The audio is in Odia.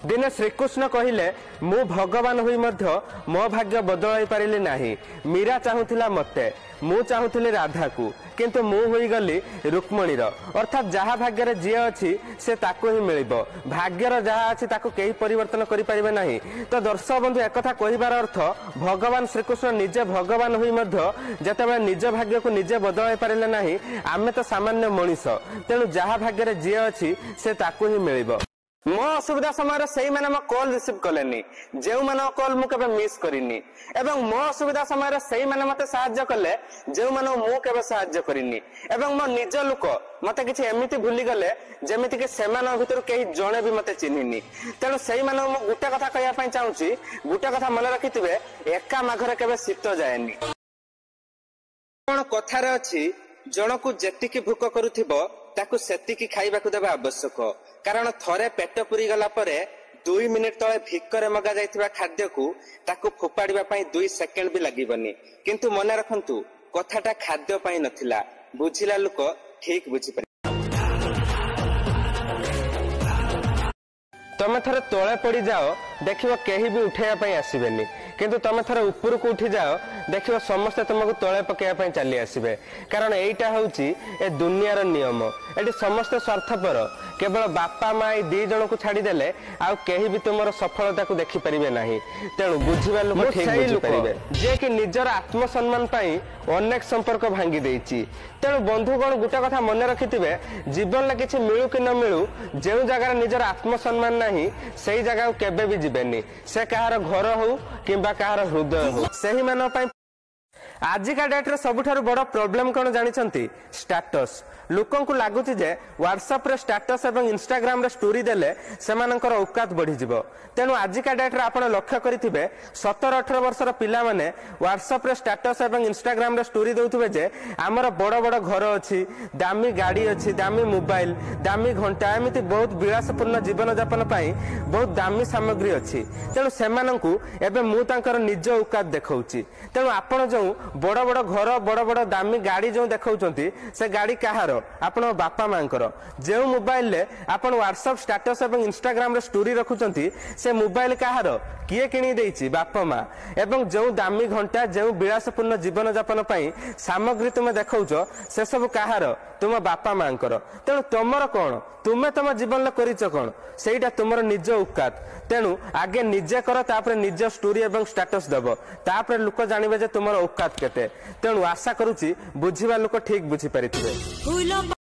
ଦିନେ ଶ୍ରୀକୃଷ୍ଣ କହିଲେ, ମୁଁ ଭଗବାନ ହୋଇ ମଧ୍ୟ ମୋ ଭାଗ୍ୟ ବଦଳାଇ ପାରିଲି ନାହିଁ। ମୀରା ଚାହୁଁଥିଲା ମତେ, ମୁଁ ଚାହୁଁଥିଲି ରାଧାକୁ, କିନ୍ତୁ ମୁଁ ହୋଇଗଲି ରୁକ୍ମଣୀର। ଅର୍ଥାତ୍ ଯାହା ଭାଗ୍ୟରେ ଯିଏ ଅଛି ସେ ତାକୁ ହିଁ ମିଳିବ। ଭାଗ୍ୟର ଯାହା ଅଛି ତାକୁ କେହି ପରିବର୍ତ୍ତନ କରିପାରିବେ ନାହିଁ। ତ ଦର୍ଶକ ବନ୍ଧୁ, ଏକଥା କହିବାର ଅର୍ଥ ଭଗବାନ ଶ୍ରୀକୃଷ୍ଣ ନିଜେ ଭଗବାନ ହୋଇ ମଧ୍ୟ ଯେତେବେଳେ ନିଜ ଭାଗ୍ୟକୁ ନିଜେ ବଦଳାଇ ପାରିଲେ ନାହିଁ, ଆମେ ତ ସାମାନ୍ୟ ମଣିଷ। ତେଣୁ ଯାହା ଭାଗ୍ୟରେ ଯିଏ ଅଛି ସେ ତାକୁ ହିଁ ମିଳିବ। ମୋ ଅସୁବିଧା ସମୟରେ ସେଇମାନେ ମୋ କଲ୍ ରିସିଭ୍ କଲେନି ଯେଉଁମାନଙ୍କ କଲ୍ ମୁଁ କେବେ ମିସ୍ କରିନି, ଏବଂ ମୋ ଅସୁବିଧା ସମୟରେ ସେଇମାନେ ମତେ ସାହାଯ୍ୟ କଲେ ଯେଉଁମାନଙ୍କୁ ମୁଁ କେବେ ସାହାଯ୍ୟ କରିନି, ଏବଂ ମୋ ନିଜ ଲୋକ ମତେ କିଛି ଏମିତି ଭୁଲିଗଲେ ଯେମିତିକି ସେମାନଙ୍କ ଭିତରୁ କେହି ଜଣେ ବି ମତେ ଚିହ୍ନିନି। ତେଣୁ ସେଇମାନଙ୍କୁ ମୁଁ ଗୋଟେ କଥା କହିବା ପାଇଁ ଚାହୁଁଛି, ଗୋଟେ କଥା ମନେ ରଖିଥିବେ, ଏକା ମାଘରେ କେବେ ଶୀତ ଯାଏନି। କଣ କଥାରେ ଅଛି, ଜଣକୁ ଯେତିକି ଭୋକ କରୁଥିବ ତାକୁ ସେତିକି ଖାଇବାକୁ ଦେବା ଆବଶ୍ୟକ। କାରଣ ଥରେ ପେଟ ପୁରିଗଲା ପରେ 2 ମିନିଟ ତଳେ ଭିକରେ ମଗା ଯାଇଥିବା ଖାଦ୍ୟକୁ ତାକୁ ଫୋପାଡ଼ିବା ପାଇଁ 2 ସେକେଣ୍ଡ ବି ଲାଗିବନି। କିନ୍ତୁ ମନେ ରଖନ୍ତୁ, କଥାଟା ଖାଦ୍ୟ ପାଇଁ ନଥିଲା। ବୁଝିଲା ଲୋକ ଠିକ ବୁଝିପାରିବ। ତମେ ଥରେ ତଳେ ପଡିଯାଅ, ଦେଖିବ କେହି ବି ଉଠେଇବା ପାଇଁ ଆସିବେନି। କିନ୍ତୁ ତମେ ଥରେ ଉପରକୁ ଉଠିଯାଅ, ଦେଖିବ ସମସ୍ତେ ତୁମକୁ ତଳେ ପକେଇବା ପାଇଁ ଚାଲି ଆସିବେ। କାରଣ ଏଇଟା ହଉଛି ଏ ଦୁନିଆର ନିୟମ। ଏଠି ସମସ୍ତେ ସ୍ୱାର୍ଥପର। କେବଳ ବାପା ମା ଏଇ 2 ଜଣଙ୍କୁ ଛାଡିଦେଲେ ଆଉ କେହି ବି ତୁମର ସଫଳତାକୁ ଦେଖିପାରିବେ ନାହିଁ। ତେଣୁ ବୁଝିବା ଲୋକ ଠିକ ବୁଝିପାରିବେ, ଯିଏକି ନିଜର ଆତ୍ମସମ୍ମାନ ପାଇଁ ଅନେକ ସମ୍ପର୍କ ଭାଙ୍ଗି ଦେଇଛି। ତେଣୁ ବନ୍ଧୁଗଣ, ଗୋଟେ କଥା ମନେ ରଖିଥିବେ, ଜୀବନରେ କିଛି ମିଳୁ କି ନ ମିଳୁ, ଯେଉଁ ଜାଗାରେ ନିଜର ଆତ୍ମସମ୍ମାନ ନାହିଁ ସେଇ ଜାଗାକୁ କେବେ ବି ଯିବେନି। ସେ କାହାର ଘର ହଉ କିମ୍ବା କାହାର ହୃଦୟ ହଉ। ସେହିମାନଙ୍କ ପାଇଁ ଆଜିକା ଡେଟ୍ରେ ସବୁଠାରୁ ବଡ ପ୍ରୋବ୍ଲେମ କଣ ଜାଣିଛନ୍ତି? ଷ୍ଟାଟସ୍। ଲୋକଙ୍କୁ ଲାଗୁଛି ଯେ ହ୍ୱାଟ୍ସଆପରେ ଷ୍ଟାଟସ୍ ଏବଂ ଇନଷ୍ଟାଗ୍ରାମରେ ଷ୍ଟୋରି ଦେଲେ ସେମାନଙ୍କର ଔକାତ ବଢିଯିବ। ତେଣୁ ଆଜିକା ଡେଟ୍ରେ ଆପଣ ଲକ୍ଷ୍ୟ କରିଥିବେ, 17-18 ବର୍ଷର ପିଲାମାନେ ହ୍ୱାଟ୍ସଆପରେ ଷ୍ଟାଟସ୍ ଏବଂ ଇନଷ୍ଟାଗ୍ରାମରେ ଷ୍ଟୋରି ଦେଉଥିବେ ଯେ ଆମର ବଡ ବଡ ଘର ଅଛି, ଦାମୀ ଗାଡି ଅଛି, ଦାମୀ ମୋବାଇଲ, ଦାମୀ ଘଣ୍ଟା, ଏମିତି ବହୁତ ବିଳାସପୂର୍ଣ୍ଣ ଜୀବନଯାପନ ପାଇଁ ବହୁତ ଦାମୀ ସାମଗ୍ରୀ ଅଛି। ତେଣୁ ସେମାନଙ୍କୁ ଏବେ ମୁଁ ତାଙ୍କର ନିଜ ଔକାତ ଦେଖାଉଛି। ତେଣୁ ଆପଣ ଯେଉଁ ବଡ ବଡ ଘର, ବଡ ବଡ ଦାମୀ ଗାଡି ଯେଉଁ ଦେଖାଉଛନ୍ତି, ସେ ଗାଡି କାହାର? ଆପଣଙ୍କ ବାପା ମାଙ୍କର। ଯେଉଁ ମୋବାଇଲରେ ଆପଣ ହ୍ୱାଟ୍ସଆପ ଷ୍ଟାଟସ୍ ଏବଂ ଇନଷ୍ଟାଗ୍ରାମରେ ଷ୍ଟୋରି ରଖୁଛନ୍ତି, ସେ ମୋବାଇଲ କାହାର? କିଏ କିଣି ଦେଇଛି? ବାପା ମା। ଏବଂ ଯେଉଁ ଦାମୀ ଘଣ୍ଟା, ଯେଉଁ ବିଳାସପୂର୍ଣ୍ଣ ଜୀବନଯାପନ ପାଇଁ ସାମଗ୍ରୀ ତୁମେ ଦେଖାଉଛ, ସେସବୁ କାହାର? ତୁମ ବାପା ମାଙ୍କର। ତେଣୁ ତମର କଣ? ତୁମେ ତମ ଜୀବନରେ କରିଛ କଣ? ସେଇଟା ତୁମର ନିଜ ଔକାତ। ତେଣୁ ଆଗେ ନିଜେ କର, ତାପରେ ନିଜ ଷ୍ଟୋରି ଏବଂ ଷ୍ଟାଟସ୍ ଦବ, ତାପରେ ଲୋକ ଜାଣିବେ ଯେ ତୁମର ଔକାତ କେତେ। ତେଣୁ ଆଶା କରୁଛି ବୁଝିବା ଲୋକ ଠିକ ବୁଝିପାରିଥିବେ।